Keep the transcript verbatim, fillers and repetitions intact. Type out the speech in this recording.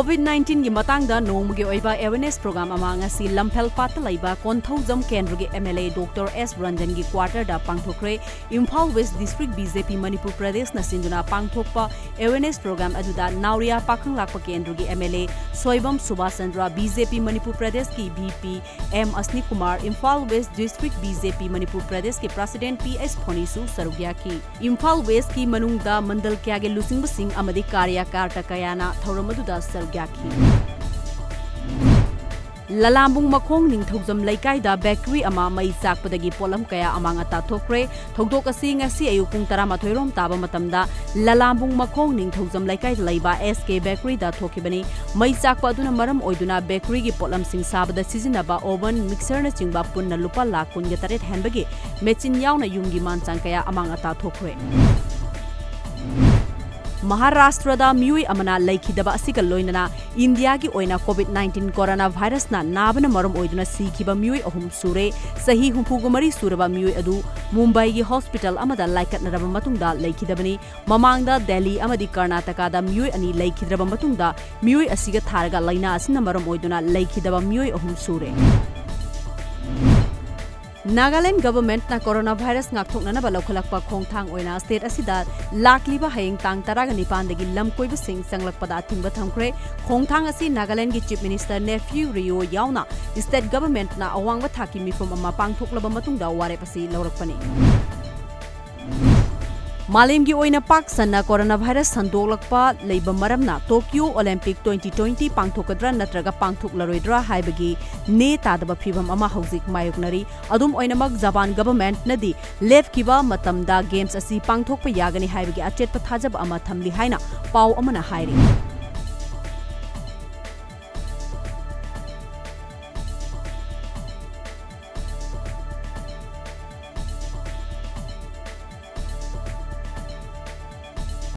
COVID nineteen ꯒꯤ ꯃꯇꯥꯡꯗ ꯅꯣꯡꯃꯒꯤ ꯑꯣꯏꯕ awareness program ꯑꯃ ꯉꯁꯤ ꯂꯝꯐꯦꯜ ꯄꯥꯠꯇ ꯂꯩꯕ ꯀꯣꯟꯊꯧꯖꯝ ꯀꯦꯟꯗ꯭ꯔꯒꯤ MLA Doctor S ꯕ꯭ꯔꯟꯖꯟꯒꯤ quarter ꯗ ꯄꯥꯡꯊꯣꯛꯈ꯭ꯔꯦ꯫ Imphal West District BJP Manipur ꯄ꯭ꯔꯗꯦꯁꯅ ꯁꯤꯟꯗꯨꯅ ꯄꯥꯡꯊꯣꯛꯄ awareness program ꯑꯗꯨꯗ ꯅꯥꯎꯔꯤꯌꯥ ꯄꯥꯈꯪꯂꯥꯛꯄ ꯀꯦꯟꯗ꯭ꯔꯒꯤ MLA ꯁꯣꯏꯕꯝ ꯁꯨꯕꯥꯁ ꯆꯟꯗ꯭ꯔ, BJP ꯃꯅꯤꯄꯨꯔ ꯄ꯭ꯔꯗꯦꯁꯀꯤ VP M ꯑꯁꯅꯤ Kumar, Imphal West District BJP Manipur ꯄ꯭ꯔꯗꯦꯁꯀꯤ President P S ꯐꯣꯅꯤꯁꯨ ꯁꯔꯨꯛ ꯌꯥꯈꯤ꯫ ꯏꯝꯐꯥꯜ West ꯀꯤ ꯃꯅꯨꯡꯗ ꯃꯟꯗꯜ ꯀꯌꯥꯒꯤ ꯂꯨꯆꯤꯡꯕꯁꯤꯡ ꯑꯃꯗꯤ ꯀꯥꯔꯌꯀꯔꯇꯥ ꯀꯌꯥꯅ ꯊꯧꯔꯝ ꯑꯗꯨꯗ ꯁꯔꯨꯛ ꯌꯥꯈꯤ꯫ ꯂꯂꯥꯝꯕꯨꯡ ꯃꯈꯣꯡ ꯅꯤꯡꯊꯧꯖꯝ ꯂꯩꯀꯥꯏꯗ bakery ꯑꯃ ꯃꯩ ꯆꯥꯛꯄꯗꯒꯤ ꯄꯣꯠꯂꯝ ꯀꯌꯥ ꯑꯃꯥꯡ ꯑꯇꯥ ꯊꯣꯛꯈ꯭ꯔꯦ꯫ ꯊꯧꯗꯣꯛ ꯑꯁꯤ ꯉꯁꯤ ꯑꯌꯨꯛ ꯄꯨꯡ ꯇꯔꯥꯃꯥꯊꯣꯏ ꯔꯣꯝ ꯇꯥꯕ ꯃꯇꯝꯗ ꯂꯂꯥꯝꯕꯨꯡ ꯃꯈꯣꯡ ꯅꯤꯡꯊꯧꯖꯝ ꯂꯩꯀꯥꯏꯗ ꯂꯩꯕ S K Bakery ꯗ ꯊꯣꯛꯈꯤꯕꯅꯤ꯫ ꯃꯩ ꯆꯥꯛꯄ ꯑꯗꯨꯅ ꯃꯔꯝ ꯑꯣꯏꯗꯨꯅ bakery ꯒꯤ ꯄꯣꯠꯂꯝꯁꯤꯡ ꯁꯥꯕꯗ ꯁꯤꯖꯤꯟꯅꯕ oven, mixer ꯅꯆꯤꯡꯕ ꯄꯨꯟꯅ ꯂꯨꯄꯥ ꯂꯥꯈ ꯀꯨꯟꯒ ꯇꯔꯦꯠ ꯍꯦꯟꯕꯒꯤ ꯃꯦꯆꯤꯟ ꯌꯥꯎꯅ ꯌꯨꯝꯒꯤ ꯃꯥꯟꯆꯥꯡ ꯀꯌꯥ ꯑꯃꯥꯡ ꯑꯇꯥ ꯊꯣꯛꯈ꯭ꯔꯦ꯫ ꯃꯍꯥꯔꯥꯁꯇ꯭ꯔꯗ ꯃꯤꯑꯣꯏ ꯑꯃꯅ ꯂꯩꯈꯤꯗꯕ ꯑꯁꯤꯒ ꯂꯣꯏꯅꯅ ꯏꯟꯗꯤꯌꯥꯒꯤ ꯑꯣꯏꯅ COVID nineteen coronavirus ꯅ ꯅꯥꯕꯅ ꯃꯔꯝ ꯑꯣꯏꯗꯨꯅ ꯁꯤꯈꯤꯕ ꯃꯤꯑꯣꯏ ꯑꯍꯨꯝ ꯁꯨꯔꯦ꯫ ꯆꯍꯤ ꯍꯨꯝꯐꯨꯒ ꯃꯔꯤ ꯁꯨꯔꯕ ꯃꯤꯑꯣꯏ ꯑꯗꯨ ꯃꯨꯝꯕꯥꯏꯒꯤ hospital ꯑꯃꯗ ꯂꯥꯏꯀꯠꯅꯔꯕ ꯃꯇꯨꯡꯗ ꯂꯩꯈꯤꯗꯕꯅꯤ꯫ ꯃꯃꯥꯡꯗ ꯗꯦꯜꯂꯤ ꯑꯃꯗꯤ ꯀꯔꯅꯥꯇꯀꯥꯗ ꯃꯤꯑꯣꯏ ꯑꯅꯤ ꯂꯩꯈꯤꯗ꯭ꯔꯕ ꯃꯇꯨꯡꯗ ꯃꯤꯑꯣꯏ ꯑꯁꯤꯒ ꯊꯥꯔꯒ ꯂꯥꯏꯅꯥ ꯑꯁꯤꯅ ꯃꯔꯝ ꯑꯣꯏꯗꯨꯅ ꯂꯩꯈꯤꯗꯕ ꯃꯤꯑꯣꯏ ꯑꯍꯨꯝ ꯁꯨꯔꯦ꯫ ꯅꯥꯒꯥꯂꯦꯟ government ꯅ coronavirus ꯉꯥꯛꯊꯣꯛꯅꯅꯕ ꯂꯧꯈꯠꯂꯛꯄ ꯈꯣꯡꯊꯥꯡ ꯑꯣꯏꯅ state ꯑꯁꯤꯗ ꯂꯥꯛꯂꯤꯕ ꯍꯌꯦꯡ ꯇꯥꯡ ꯇꯔꯥꯒ ꯅꯤꯄꯥꯟꯗꯒꯤ ꯂꯝꯀꯣꯏꯕꯁꯤꯡ ꯆꯪꯂꯛꯄꯗ ꯑꯊꯤꯡꯕ ꯊꯝꯈ꯭ꯔꯦ꯫ ꯈꯣꯡꯊꯥꯡ ꯑꯁꯤ ꯅꯥꯒꯥꯂꯦꯟꯒꯤ Chief Minister Neiphiu Rio ꯌꯥꯎꯅ state government ꯅ ꯑꯋꯥꯡꯕ ꯊꯥꯛꯀꯤ ꯃꯤꯐꯝ ꯑꯃ ꯄꯥꯡꯊꯣꯛꯂꯕ ꯃꯇꯨꯡꯗ ꯋꯥꯔꯦꯞ ꯑꯁꯤ ꯂꯧꯔꯛꯄꯅꯤ꯫ ꯃꯥꯂꯦꯝꯒꯤ ꯑꯣꯏꯅ ꯄꯥꯛ ꯁꯟꯅ coronavirus ꯁꯟꯗꯣꯛꯂꯛꯄ ꯂꯩꯕ ꯃꯔꯝꯅ Tokyo Olympic twenty twenty ꯄꯥꯡꯊꯣꯛꯀꯗ꯭ꯔꯥ ꯅꯠꯇ꯭ꯔꯒ ꯄꯥꯡꯊꯣꯛꯂꯔꯣꯏꯗ꯭ꯔꯥ ꯍꯥꯏꯕꯒꯤ ꯅꯦ ꯇꯥꯗꯕ ꯐꯤꯚꯝ ꯑꯃ ꯍꯧꯖꯤꯛ ꯃꯥꯌꯣꯛꯅꯔꯤ꯫ ꯑꯗꯨꯝ ꯑꯣꯏꯅꯃꯛ, ꯖꯄꯥꯟ government ꯅꯗꯤ ꯂꯦꯞꯈꯤꯕ ꯃꯇꯝꯗ games ꯑꯁꯤ ꯄꯥꯡꯊꯣꯛꯄ ꯌꯥꯒꯅꯤ ꯍꯥꯏꯕꯒꯤ ꯑꯆꯦꯠꯄ ꯊꯥꯖꯕ ꯑꯃ ꯊꯝꯂꯤ ꯍꯥꯏꯅ ꯄꯥꯎ ꯑꯃꯅ ꯍꯥꯏꯔꯤ꯫